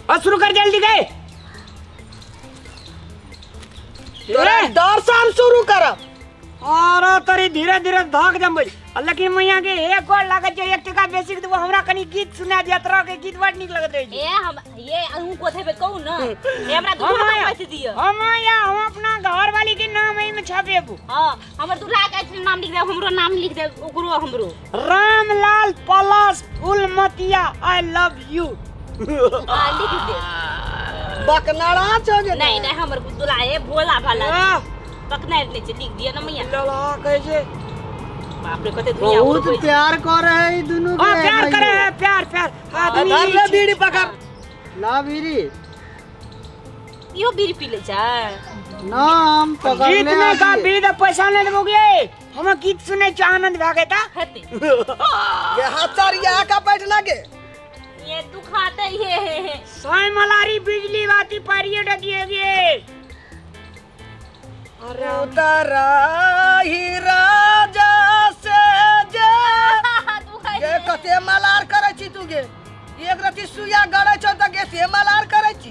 और शुरू कर जल्दी गए। तोरा डर से हम शुरू करब। और तोरी धीरे धीरे धक जम्बै, लेकिन मैया के एक गोर लागत छै 1 टका बेसी के देबो, हमरा कनी गीत सुना दिया। तोरा के गीत बड़ नीक लगत रहै छै। ए हम ये अहूँ कोथेबे कहू न, ए हमरा 2 रुपया पैसे दिअ। हम या हम अपना घर वाली के नाम एहि में छपेबो। हां, हमर दूल्हा के नाम लिख देब, हमरो नाम लिख देब, ओकरो हमरो। Ramlal plus Phulmatiya I love you. हां लिख दे। बकनारा छौ जे। नहीं नहीं, हमर दूल्हा है भोला भाला, बकनार नहीं छै, लिख दिअ न मैया। लला कहै छै। बाप रे कते दुनिया बहुत प्यार कर रहे है दोनों के। हां प्यार करे है, प्यार प्यार। आदमी धर ले बीड़ी पकड़ ला बीड़ी। इहो बीड़ी पी ले छै ना हम पकड़ गीत ले में का बीड़ी दे पैसा नहीं देबोगे। हम गीत सुनै छ आनंद भए गेता हेते। ये हाथ सर यहाँ का बैठना के ये दुखाते ये साई मलारी बिजली बाती परिए डगिएगे। अरे उतरा ही राजा से जे ये कते मलार करै छी तू गे, एक रति सुइया गड़ै छौ त गे से मलार करै छी।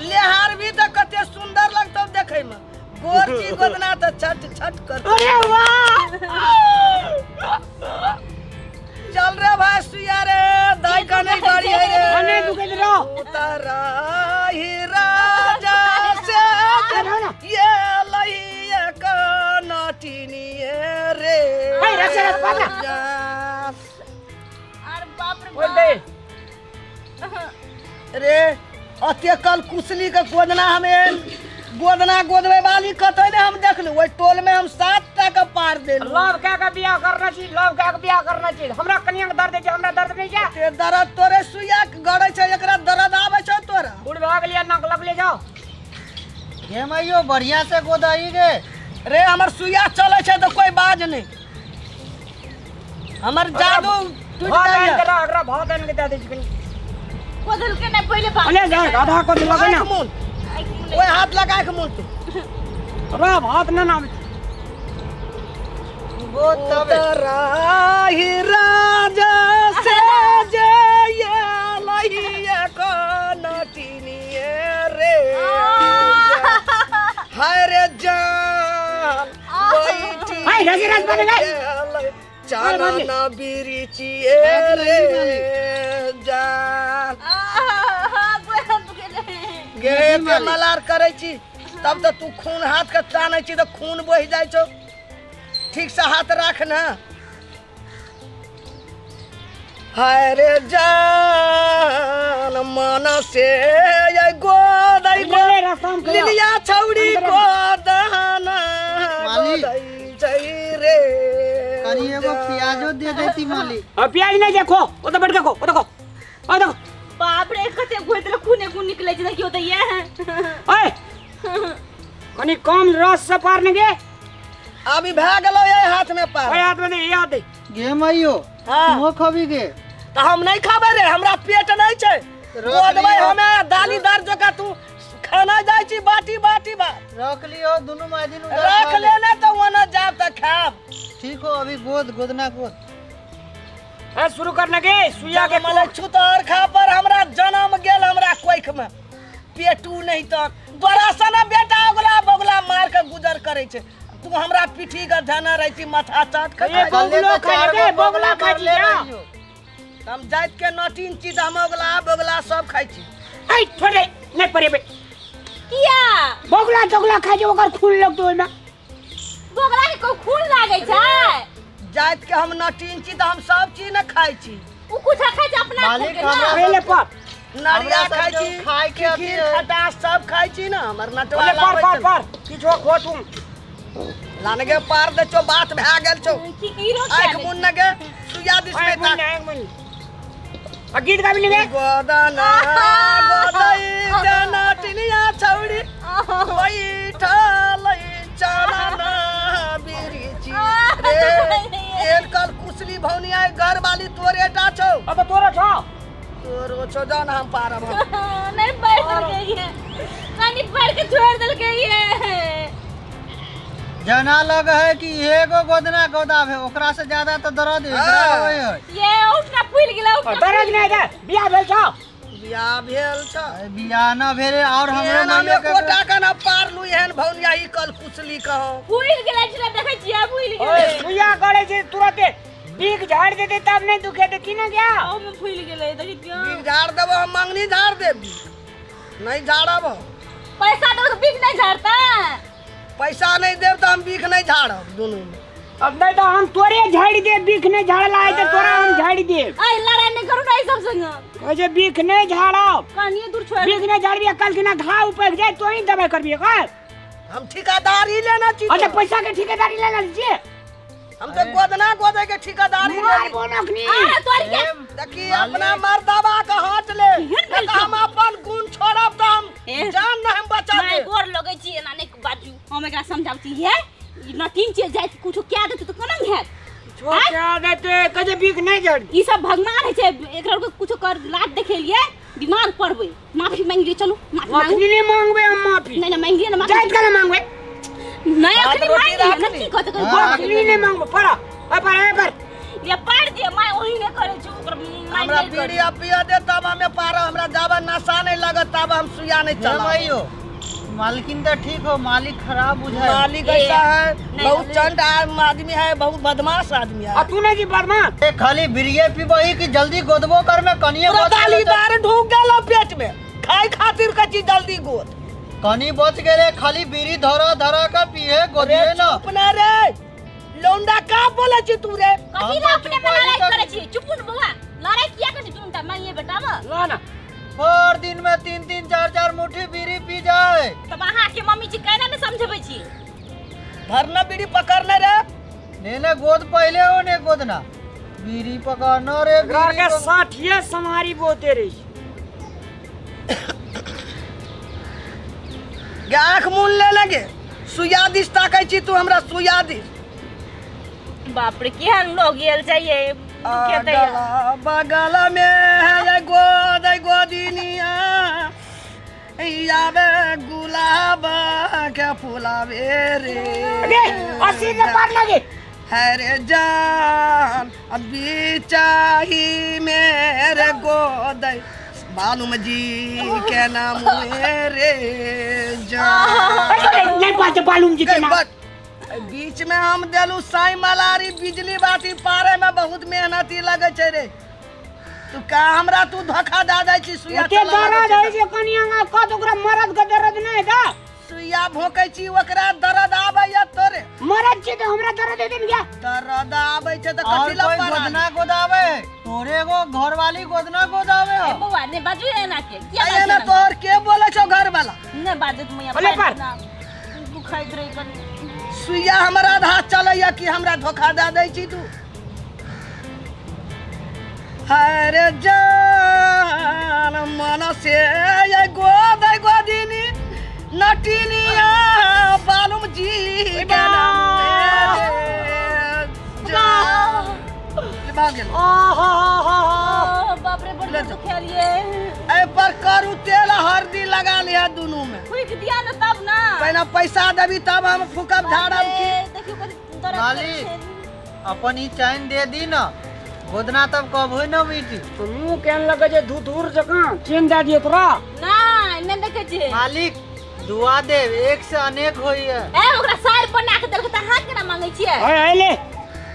लेहार भी त कते सुंदर लगतौ देखै में, गोर छी गोदना त छट छट कर। अरे वाह चल रे भाई सुइया रे दाई कने गाड़ी है रे। कने दुखैत रहो। उतरा ही राजा से ये लहिया का नाटिनी रे। ए रस रस पकड़। अरे बाप रे बोल दे रे। अते कल कुशली के गोदना हमें गोदना गोदवे वाली कतै ने हम देखलु, ओहि टोल में हम 7 टा के पार देलु। लव कए के बियाह करना छी, लव कए के बियाह करना छी। हमरा कनिया के दर्द छै, हमरा दर्द नहीं छै। ते दर्द तोरे सुइया के गड़ै छै, एकरा दर्द आबै छौ तोरा। बूढ़ भए गेलियै, नाक लगले जाओ। हे मैयो बढ़िया से गोदाई गे रे। हमर सुइया चलै छै त कोई बाज नहीं, हमर जादू टूट जाइए। एकरा भात आनि के दे दै छी कनी। गोदल के नहीं पहिले भात। अरे जा आधा को लगे ना। ओए हाथ लगा के मुंह तू। रे भात ना ना गोद तबे। उतरा ही राजा से जे ये लहिया को नटिनी रे। हाय रे जान बैठी हाय रज रज बन गए। चानन बिरिची रे जान गे के मलार करै छी तब त तू खून हाथ के तानै छी त खून बहि जाइ छौ। ठीक से हाथ राख ना। हाय रे जान मन से ये गोदै गो लिलिया छौड़ी गोदना गोदै छै रे। कनी एगो प्याजो दे देती मालिक। अब प्याज नहीं देखो, ओ तो बैठ के खो, ओ देखो, ओ देखो। बाप रे कते गोदल खूने खून निकले छै देखियो त ये। ओए कनी कम रस से पार ने गे। अभी भए गेलो ये हाथ में पार। ओए हाथ में दे, ये हाथ दे। गे मैयो हां तू खबी गे त हम नहीं खाबे रे, हमरा पेट नहीं छै। गोदबै हमे दाली दार जका तू खाना जाय छी बाटी बाटी बा रख लियो दोनों मायदिन उधर रख ले ना त ओना जाब त खाब। ठीक हो अभी गोद गोदना गोद ए शुरू करने के सुइया के मले छुत और खा पर हमरा जन्म गेल हमरा कोख में पेटू नहीं तक बड़ा सना बेटा ओगला बगला मार के गुजर करे छै। तू हमरा पीठी के धना रहे छी माथा चाट के ए बगलो खा ले बगला खा ले। हम जात के नटीन छी त हम ओगला बगला सब खाइ छी। ए छोड़ दे नहीं परेबे किया बगला जगला खाइ छै ओकर खून लगतो ओइमे। बगला के को खून लागै छै। जात के हम नटीन छी त हम सब चीज न खाइ छी। उ कुछ खाइ छै अपना मालिक हमरा पहले पर नरिया खाइ छी, खाइ के खीर खटास सब खाइ छी ना। हमर नटवा पर पर पर किछो खो तू लानगे पार दे छौ, बात भए गेल छौ। आँख मुन न गे सुइया दिस में ताक। आ गीत गाबि लेगे। गोदना गोदई जना टिनिया छौड़ी बैठल चना बिरिची रे। एन कल कुशली भौनिया घर वाली तोरे टा छौ। अब तोरो छौ, तोरो छौ जान हम पारब। नहीं पढ़ देलकै ये, कनी पढ़ के छोड़ देलकै ये। जना लग है कि एगो गोदना गोदाब है, ओकरा से ज्यादा तो दर्द एकरा होय है। ये उठना फूल गेला, उठना दर्द नहीं दे। बियाह भेल छौ, बियाह भेल छ। बियाह न भेले और हमरो एहन हम माइयो के एकोटा के न पारलू एहन भौनिया ई कल कुचली कहो। फूल गेलै छलै, देखै छियै फूल ओए गेलै। सुइया गड़े छै तुरते बीख झाड़ देते तब नहीं दुखे ते की ना गया। ओ में फूल गेलै, देखै छियै। बीख झाड़ देबो हम, मंगनी झाड़ देब, बीख नहीं झाड़ब हम। पैसा दो तो बीख नहीं झाड़ता। पैसा नहीं देब तो हम बीख नहीं झाड़ब दुनू में। अब नहीं तो हम तोरे झाड़ी दे, बीख नहीं झाड़ला है तो तोरा हम झाड़ी दे। आई लड़ाई नहीं करू ना ई सब संग। कहै छै बीख नहीं झाड़ब, कनिए दूर छोड़। बीख नहीं झाड़बी कल के ना घाव उपक जाए तो ही दवाई करबी कर। हम ठेकेदारी लेना छी। अच्छा पैसा के ठेकेदारी लेना छियै। हम तो गोदना गोदे के ठेकेदारी मार लेली। बोनकनी। आ तोरी के देखी अपना मर्दावा के हाथ ले, एहन भेल तो हम अपन गुण छोड़ब तो हम ए। जान न हम बचा मैं दे। गोर लगै छी, एना नहीं बाजू। हम एकरा समझाबै छी, हे ई नटीन छियै, जाइत कुछो क्या देतै तऽ कोना हैत। छो क्या देते कहै छै बीख नहीं झाड़। ई सब भगवान है छै, एकरा के कुछो कर लात देखेलिए बीमार पड़बै। माफी मांगि लियै, चलू माफी मांगू। अखनी नहीं मांगबे हम माफी। नहीं नहीं मांगिए ना माफी। जाइत कला मांगबे। नहीं भात अखनी रोटी मांगि लियै ना, राखली। की कहत हाँ, गोर अखनी नहीं मांगबे पर ओए पर ए पर ये पार दिए my ओही ने करै छी ओकर my हमरा नहीं करै। बीड़ी आ पिया दे तब हमें पार, हमरा जाबा नशा नहीं लगत तब हम सुइया नहीं हे चला। माइयो मालकिन तो ठीक हो, मालिक खराब बुझाए। मालिक ऐसा है, नहीं, बहुत नहीं। चंड आदमी है, बहुत बदमाश आदमी है। आ तू नहीं जी बदमाश। ए खाली बीड़िए पीबही कि जल्दी गोदबो कर में कनिए पूरा बच गेलै दाली दार ढूक गेलो पेट में, खाए खातिर कची जल्दी गोद। कनी बच गेले खाली बीड़ी धरा धरा के पीहे गोदिए रे न। चुप ना रे लौंडा, का बोले छी तू रे? कथी ला अपने में लड़ाई करै छी? चुप न बौआ, लड़ाई किया करै छी तुम त मांगिए बेटा बा। ला ना हर दिन में 3 3 4 4 मुट्ठी बीड़ी पी जाए। तब अहाँ के मम्मी जी केना ने समझबै छी? धरना बीड़ी पकड़ने रे। ने ने गोद पहले हो ने गोदना बीड़ी पकड़ना रे। एकरा बीड़ी के साठिए समारी बोते रही। गे आँख मून ले लगे, सुइया दिस ताकै छी तू हमरा, सुइया दिस। बाप रे केहन लोग गेल चाहिए खेतै। अगला बगल में है गोद गोदिनिया, आवे गुलाब के फुलावे रे। अरे 80 के पार लगे। हरे जान अभी चाही मेरे गोद मालूम जी के नाम मेरे जान। नहीं पाते मालूम जी के नाम। बीच में हम देलू साई मलारी बिजली बाती पारे में बहुत मेहनती लगे छै रे। तू का हमरा तू धोखा दे दै छी? सुइया ओते दर्द होइ छै कनिया कत ओकरा मरद के दर्द नहीं दा। सुइया भोकै छी ओकरा दर्द आबैया तोरे। मरद छी त हमरा दर्द हेतै ने क्या? दर्द आबै छै त और कथी ला कोई पड़ा? गोदना गोदावे तोरे एगो घरवाली गोदना गोदावे हो। ए बौआ ने बाजू एना के किया ए ना बाजू? तोर के बोले छौ घर वाला? ने बाजू तुम यहाँ अरे पर। दुखाइत रही कनी। सुइया हमरा आधा चलैया कि हमरा धोखा दे दै छी तू? हरे जान मन से ये गोद गोदिनी नटिनिया बालूम जी के नाम मेरे जान। भाग गेल। आहा हा हा ओ बाप रे बड़ दुखालिए। एहि पर करू तेल हल्दी लगा लिया दुनू में। फूक दिया ना तब ना। पहिने पैसा देबी तब हम फूकब झाड़ब की। देखियो कथी दर्द करै मालिक। छै। अपन ई चैन दे दी न गोदना तब कबो न मिटी। तो मुंह केहन लगे छै धुधुर जकाँ चेन दए दियौ तोरा। नहीं नहीं देखै छियै। मालिक दुआ देव एक से अनेक होई है। ए ओकरा सार बना के देलकै त हाथ केना मांगै छियै? ओए अइले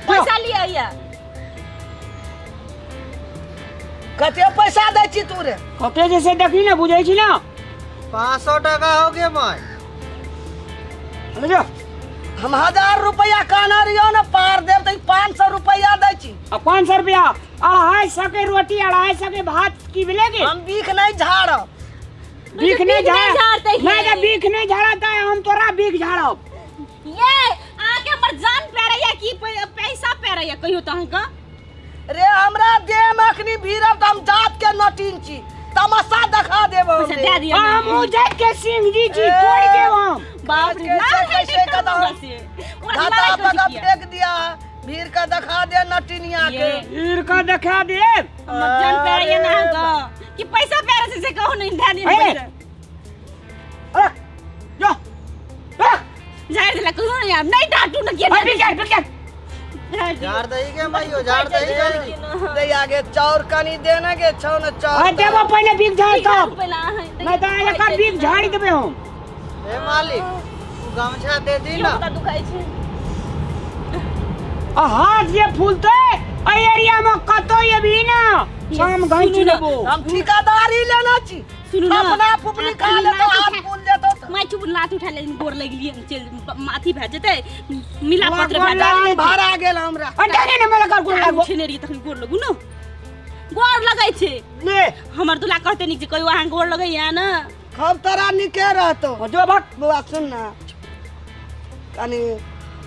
पैसा लिअ या। कते पैसा दै छी तू रे? कते जे से देखी ने बुझै छी ना। 500 टका हो गए माय। ले जा। हम 1000 रुपया कहने रहियो ने पार देब त 500 रुपया दै छी। आ 500 रुपया 250 के रोटी 250 के भात की मिलेगी? हम बीख नहीं झाड़ब। बीख नहीं झाड़ झाड़ते नहीं तो बीख नहीं झाड़ता है हम तोरा बीख झाड़ब। ये आके हमर जान पैरैया कि पैसा पैरैया कहियो त अहाँके? रे हमरा देह में अखनी भीरब त हम जात के नटीन छी, तमाशा देखा देब हम। पैसा दे दिअ। हम जात के सिंह जी छी तोड़ देब हम। बाप रे कैसे ना कदम धाता पगा फेंक दिया भीड़ का दिखा दे नटिनिया के। भीड़ का दिखा दे हमर जान पैरैया ना अहाँके कि पैसा पैरै से कहू नहीं दे दिअ पैसा। अरे जा झाड़ देला कहियो नहीं आब नहीं डांटू न किया। अरे बिक बिक झाड़ दियौ। झाड़ दही गे माइयो, झाड़ दही जल्दी। दे आगे चाउर कनी देना गे छौ ने चाउर। आ देबो पहिले बिग झाड़ तब, पहिले अहाँ नहीं तऽ एकर बिग झाड़ी देबै हम। हे मालिक, उ गमछा दे दी ना। का दुखाइ छै? आ हाथ जे फूलते एहि एरिया में कतौ एबही ना, शाम घैंच सुनू ना। लेबो। हम ठिकादारी लेना छी। सुनू ना। अपना फुफनी खा लेतो, हाथ फूल जेतो तऽ। माय चुप, लात उठा ले, गोर लागि लिए, चल अथी भए जेतै, मिला पत्र भए जान जेतै। भरा गेल हमरा। अरे ने मेला कर गोर लागो। छेने रहियै तखन गोर लगू न, गोर लगै छै। ले। हमर दुला कहते नीक जे कहियो अहाँ गोर लगैया न। खब तोरा निके रहतो। जो भक। बौआ सुन ना, कनी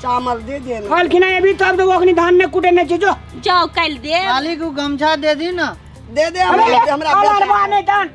चावल दे दे ना। कहलखिन अभी तब तो अखनी धान ने कुटे ने छै, जो जाओ काल्हि दे। मालिक, उ गमछा दे दी ना। दे दे अरे हमरा, ले, हमरा अलार बेटा। बा नहीं धान।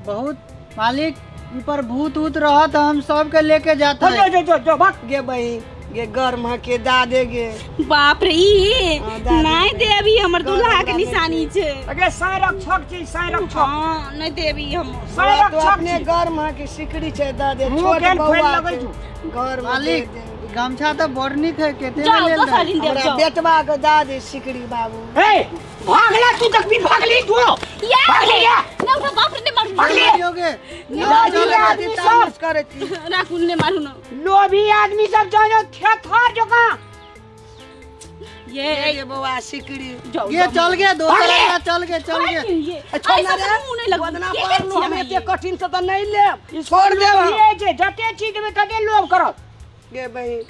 बहुत मालिक, ई पर भूत ऊत रहत, हम सबके लेके जाते जो हैं। जो जो जो भक। गे बही गे, गर्म है के दा दे गे। बाप रे, ई हाँ, दे दे। नहि देबी, हमर दुल्हा के निशानी छै। अगे संरक्षक छी, संरक्षक। हाँ, नहि देबी हम। तो संरक्षक अपने छी। गर्म है के सिकड़ी छै, दा दे। मुँह छोट केहन फैल बौआ लगै छै। छौ। घर में मालिक, दे दे। ई गमछा तो बड़ नीक है, केते में जाओ लेल दोसर रहे? दिन देब। हमरा जाओ। बेटवा के दा दे सिकड़ी बाबू। ए भागला तू तक भी भागली तू। या भागली या। ना उठा, बाप रे, नहि मारू। भागली। योगे लोभी चल, आदमी आदमी सब तामस करै छी। राखू, नहि मारू न। लोभी आदमी सब जो जो थेथर जकाँ। ये ये बौआ सिकड़ी। जाओ। ये चल गए दोसर भागली। अंगना, चल गए चल गए। ये अच्छा ऐसा ना रे, मुँह नहीं लगू। गोदना केहन पारलू छी हम अहाँ एते ये? कठिन से तऽ नहि लेब, छोड़ देब हम। ये जे जते चीज देबै तते लोभ करत। गे बहिन,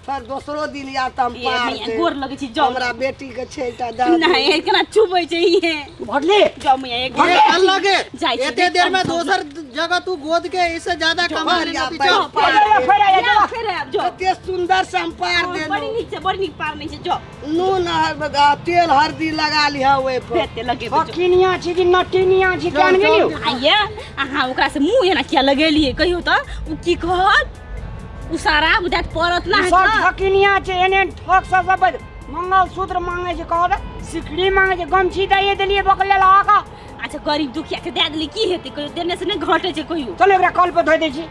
फिर दोसरो दिन या तऽ हम ये पार मैया, देब। गोर लगै छी, जाओ। हमरा बेटी के छै एकटा दा दे। नहीं, केना चुबै छै ये। तू भागली। जाओ मैया, एक ये चल लगे। जाइ छी, एते देर में दोसर जगह तू गोद के इससे ज्यादा कमा भर लेना या पीछे। बैठ पार फेर दे। फेर आया जाओ, फेर आयब, जाओ। कते सुंदर से हम पार बड़ी देलहुँ। नीक छै, बड़ी नीक पार नहि छै, जाओ। नून तेल हरदी लगा लिह ओहि पर। फेर ते लगेबै, जाओ। फकिनिया छी कि नटिनिया छी केहन गेलियौ? आइये अहाँ ओकरा से मुँह एना किया लगेलियै कहियौ तऽ? ओ की कहत? ओ सारा बुझाइत पड़त ना। सब ठकिनिया छै, एने ठक सब सब मंगलसूत्र मांगे छै, कहत सिकड़ी मांगे छै, गमछी दैये देलियै बकले लगा का। अच्छा, गरीब दुखिया के दए देली, की हेतै कहियो? देने से नहि घटै छै कहियो। चलो एकरा कल पर धोइ दै छी।